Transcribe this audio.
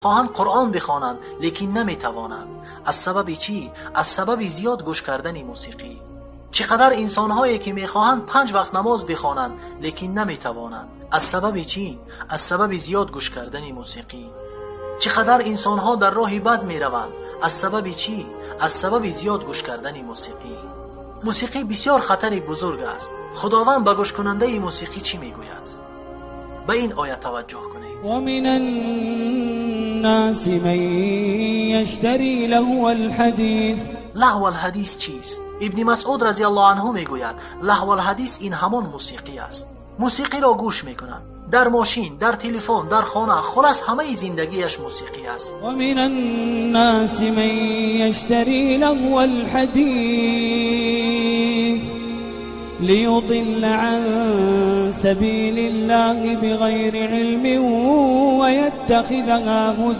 Хоҳанд Қуръон бихонанд, лекин наметавонанд. Аз сабаби чӣ? Аз сабаби зиёд гӯш кардани мусиқӣ. Чӣ қадар инсонҳое ки мехоҳанд 5 вақт намоз бихонанд, лекин наметавонанд. Аз сабаби чӣ? Аз сабаби зиёд гӯш кардани мусиқӣ. Чӣ қадар инсонҳо дар роҳи бад мераванд. Аз сабаби чӣ? Аз сабаби зиёд гӯш кардани мусиқӣ. Мусиқӣ бисёр хатари бузург аст. Худованд ба гӯшкунандаи мусиқӣ чӣ мегӯяд? Ба ин оя таваҷҷӯҳ кунед. ومن الناس من يشتري لهو الحديث. لهو الحدیث чист? Ибни Масъуд разияллоҳу анҳу мегӯяд, лаҳву алҳадис ин ҳамон мусиқӣ аст. Мусиқиро гӯш мекунанд дар мошин, дар телефон, дар хона, хулас ҳамаи зиндагиаш мусиқӣ аст. ومن الناس من يشتري لهو الحديث ليضل عن سبيل الله بغير علم ويتخذها هزوا.